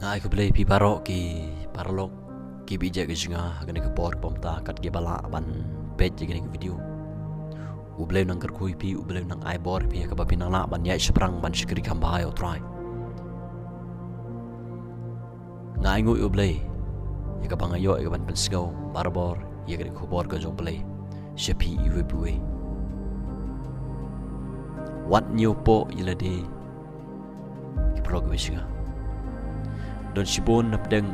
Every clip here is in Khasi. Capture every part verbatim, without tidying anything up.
Ai khublei phi baroh ki paralok ki ba ïeit ka jingïa ha kane ka por kaba mynta kat kiba lah ban peit ïa kane ka video. U Blei un nang kyrkhu ïa phi, U Blei un nang ai bor ïa phi ha kaba phin nang lah ban ïaid shaphrang ban shakri kham bha ïa U Trai. Nga ainguh ïa U Blei ïa kaba nga ïoh ïa kaban pynsngew barabor ïa kane ka khubor ka jong U Blei sha phi iwei pa iwei. Wat ñiewpoh ïa lade, ki paralok ki ba ïeit. Don shibun na pdeng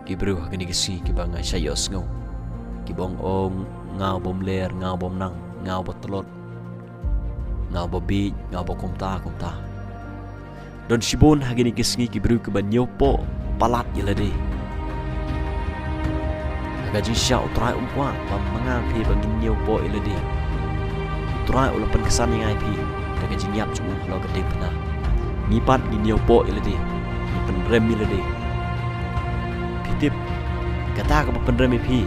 ki briew ha kine ki sngi kiba nga shah ïohsngew kiba ong, "Oh, nga u bym ler, nga u bym nang, nga u ba tlot, nga u ba bieit, nga u ba kumta kumta." Don shibun ha kine ki sngi ki briew kiba ñiewpoh palat ïa lade. Ha ka jingshah U Trai um kwah ba ma nga phi ba ngin ñiewpoh ïa lade. U Trai u la pynksan ïa nga ïa phi da ka jingïap jong u halor ka diengphna. Ngi pat ngin ñiewpoh ïa lade, ngin pynrem ïa lade. Phi tip, kata kaba pynrem ïa phi,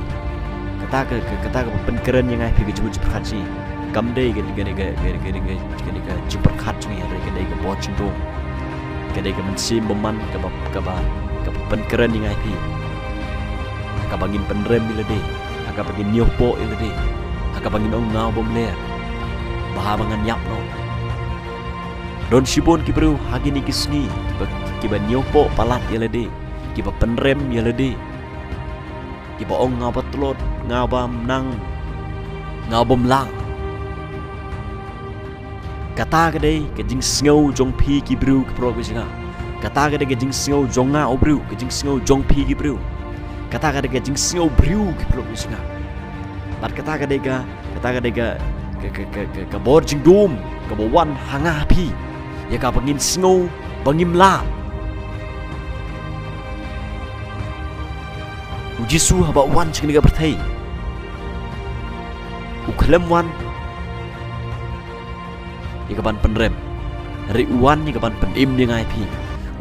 kata ka, ka, kata kaba pynkren ïa nga ïa phi ka jingmut jingpyrkhat jong ngi, kam dei ka, ka, ka, ka jingpyrkhat jong ngi, hynrei ka dei ka bor jingdum. Ka dei ka mynsiem bymman kaba, kaba, kaba pynkren ïa nga ïa phi. Kaba ngin pynrem ïa lade, ha kaba ngin ñiewpoh ïa lade, ha kaba ngin ong, "Nga u bym ler, bha ba ngan ïap noh." Don shibun ki briew ha kine ki sngi kiba, kiba ñiewpoh palat ïa lade, kiba pynrem ïa lade, kiba ong, "Nga u ba tlot, nga u bym nang, nga u bym lah." Kata ka dei ka jingsngew jong phi ki briew, ki paralok ki ba ïeit. Kata ka dei ka jingsngew jong nga u briew, ka jingsngew jong phi ki briew. Kata ka dei ka jingsngew briew, ki paralok ki ba ïeit. Bad kata ka dei ka, kata ka dei ka, ka, ka, ka, ka, ka bor jingdum kaba wan ha nga ha phi, ïa kaba ngin sngew ba ngim lah. U Jisu haba u wan sha kane ka pyrthei, u khlem wan ïa kaban pynrem, hynrei u wan ïa kaban pynim ïa nga ïa phi.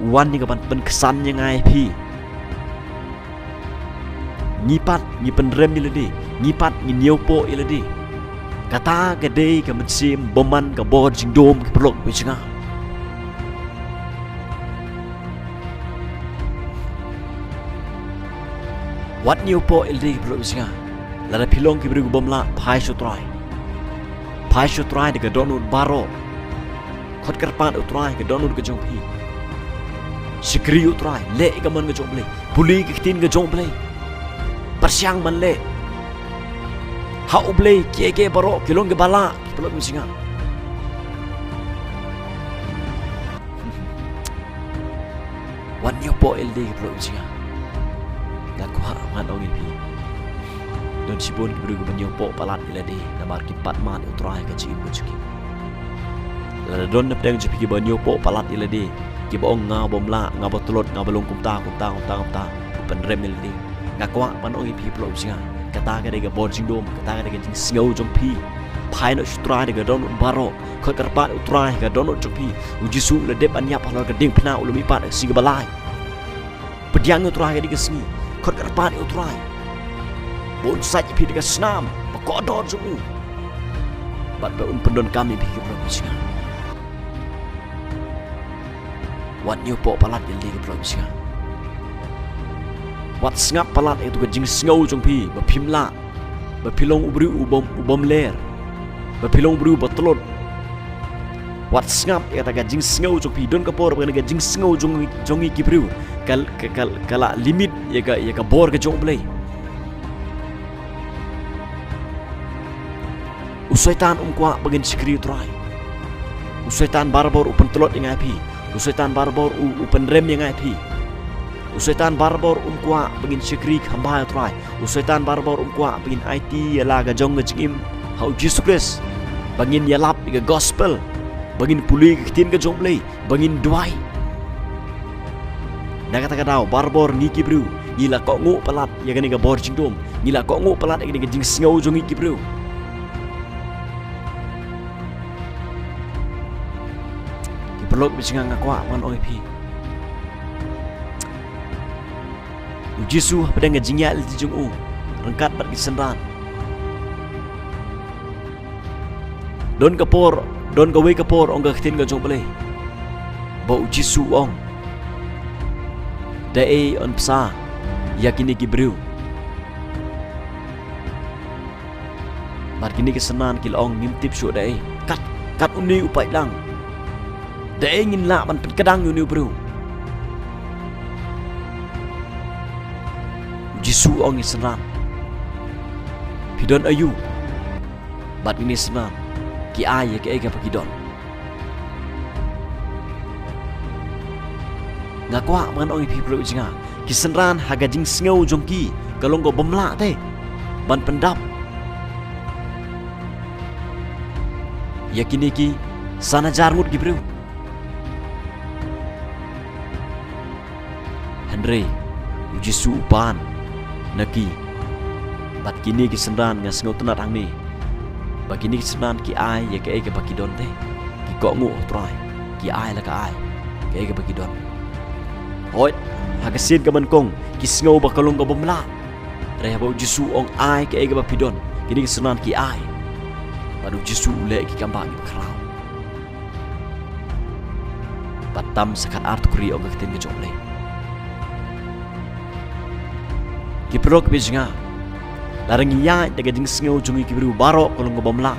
U wan ïa kaban pynksan ïa nga ïa phi. Ngi pat ngi pynrem ïa lade, ngi pat ngi ñiewpoh ïa lade. Kata ka dei ka mynsiem bymman, ka bor jingdum, ki paralok ki ba ïeit. Wat ñiewpoh ïa lade, ki paralok ki ba ïeit. Lada phi long ki briew ki bym lah, phai sha U Trai. Phai sha U Trai da ka dohnud baroh. Khot kyrpad ïa U Trai ha ka dohnud ka jong phi. Shakri ïa U Trai, leh ïa ka mon ka jong U Blei, pule ïa ka ktien ka jong U Blei. Pyrshang ban leh. Ha U Blei kiei kiei baroh ki long kiba lah, ki paralok ki ba ïeit. Wat ñiewpoh ïa lade, ki paralok ki ba ïeit. Nga kwah ban ong ïa phi, don shibun ki briew kiba ñiewpoh palat ïa lade namar kim pat mad ïa U Trai ha ka jingim ka jong ki. Lada don na pdeng jong phi kiba ñiewpoh palat ïa lade, kiba ong, "Nga u bym lah, nga u ba tlot, nga u ba long kumta, kumta, kumta, kumta," u pynrem ïa lade. Nga kwah ban ong ïa phi, paralok ki ba ïeit, kata ka dei ka bor jingdum, kata ka dei ka jingsngew jong phi. Phai noh sha U Trai da ka dohnud baroh. Khot kyrpad ïa U Trai ha ka dohnud jong phi. U Jisu u la dep ban ïap halor ka diengphna, u la mihpat ha ka sngi kaba lai. Pdiang ïa U Trai ha kane ka sngi. Khot kyrpad ïa U Trai ba un sait ïa phi da ka snam bakordor jong u, bad ba un pyndonkam ïa phi, ki paralok ki ba ïeit. Wat ñiewpoh palat ïa lade, ki paralok ki ba ïeit. Wat sngap palat ïa kato ka jingsngew jong phi ba phim lah, ba phi long u briew u bym, u bym ler, ba phi long u briew ba tlot. Wat sngap ïa kata ka jingsngew jong phi. Don ka por ba kane ka jingsngew jong, jong ngi ki briew ka, ka, ka, ka la limit ïa ka, ïa ka bor ka jong U Blei. U Soitan um kwah ba ngin shakri ïa U Trai. U Soitan barabor u pyntlot ïa nga ïa phi. U Soitan barabor u, u pynrem ïa nga ïa phi. U Soitan barabor um kwah ba ngin shakri kham bha ïa U Trai. U Soitan barabor um kwah ba ngin aiti ïa la ka jong ka jingim ha U Jisu Khrist, ba ngin ïalap ïa ka gospel, ba ngin pule ïa ka ktien ka jong U Blei, ba ngin duwai. Na kata ka daw, barabor ngi ki briew ngi la kohnguh palat ïa kane ka bor jingdum, ngi la kohnguh palat ïa kane ka jingsngew jong ngi ki briew. Ki paralok ki ba ïeit, nga kwah ban ong ïa phi, U Jisu hapdeng ka jingïaid lynti jong u, ryngkat bad ki synran, don ka por, don kawei ka por, ong ka ktien ka jong U Blei, ba U Jisu u ong, Da ei yn bsa ïa kine ki briew? Bad kine ki synran ki la ong, ngim tip shuh da ei. Kat, kat une u paidlang, da ei ngin lah ban pynkdang ïa une u briew? U Jisu u ong ïa ki synran, phi don aïu? Bad kine ki synran ki ai ïa kaei kaba ki don. Nga kwah ban ong ïa phi paralok jong nga, ki synran ha ka jingsngew jong ki ka long kaba ym lah te ban pyndap ïa kine ki san hajar ngut ki briew. Hynrei u Jisu u pan na ki, bad kine ki synran, nga sngewtynnad hangne ba kine ki synran ki ai ïa kaei kaba ki don te. Ki kohnguh ha u Trai, ki ai la ka ai kaei kaba ki don. Hooid, ha ka sien kaba nyngkong ki sngew ba ka long kaba ym lah. Hynrei haba u Jisu u ong, ai kaei kaba phi don, kine ki synran ki ai. Bad u Jisu u leh ïa ki kambah kiba khraw. Bad tam sa khatar tukri, ong ka ktien ka jong U Blei. Ki paralok kiba jong nga, lada ngi ïaid da ka jingsngew jong ngi ki briew baroh ka long kaba ym lah.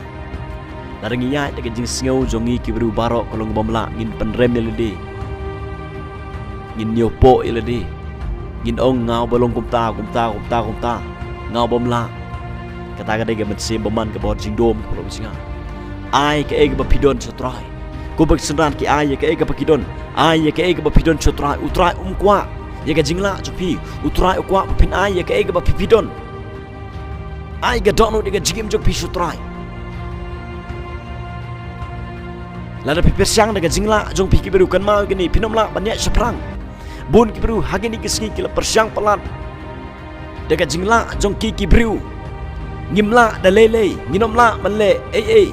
Lada ngi ïaid da ka jingsngew jong ngi ki briew baroh ka long kaba ym lah, ngin pynrem ïa lade, ngin ñiewpoh ïa lade, ngin ong, nga uba long kumta, kumta, kumta, kumta, nga uba ym lah. Kata ka dei ka mynsiem bymman kaba hot jingdum, ki paralok kiba jong nga. Ai kaei kaba phi don sha u Trai. Kumba ki synran ki ai ïa kaei kaba ki don, ai ïa kaei kaba phi don sha u Trai. U Trai um kwah ïa ka jinglah jong phi. U Trai u kwah ba phin ai ïa kaei kaba phi, phi don. Ai ka dohnud ïa ka jingim jong phi sha u Trai. Lada phi pyrshang da ka jinglah jong phi ki briew, kynmaw ïa kane, phin ym lah ban ïaid shaphrang. Bun ki briew ha kine ki sngi ki la pyrshang palat da ka jinglah jong ki ki briew. Ngim lah da lei lei, ngin ym lah ban leh ei ei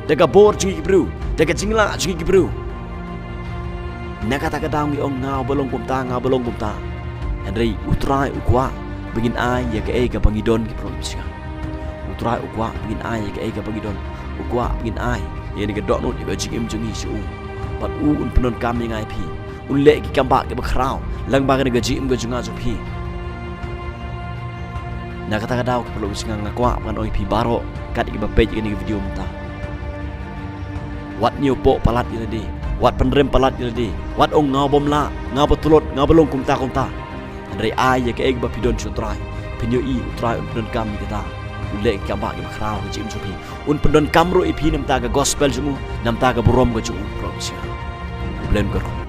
da ka bor jong ki briew, da ka jinglah jong ki briew. Na kata ka daw ngi ong, nga uba long kumta, nga uba long kumta. Hynrei u Trai u kwah ba ngin ai ïa kaei kaba ngi don, ki paralok kiba jong nga. U Trai u kwah ba ngin ai ïa kaei kaba ngi don. U kwah ba ngin ai ïa kane ka dohnud, ïa ka jingim jong ngi sha u. Bad u un pyndonkam ïa nga ïa phi. Un leh ïa ki kambah kiba khraw lyngba kane ka jingim ka jong nga jong phi. Na kata ka daw, ki paralok kiba jong nga, nga kwah ban ong ïa phi baroh kat kiba peit ïa kane ka video mynta, wat ñiewpoh palat ïa lade, wat pynrem palat ïa lade, wat ong, nga uba ym lah, nga uba tlot, nga uba long kumta kumta. Hynrei ai ïa kaei kaba phi don sha u Trai. Phin ïohi u Trai un pyndonkam ïa kata. Un leh ïa ki kambah kiba khraw ha ka jingim jong phi. Un pyndonkam ruh ïa phi na bynta ka gospel jong u, na bynta ka burom ka jong u, ki paralok kiba jong nga. U Blei un kyrkhu.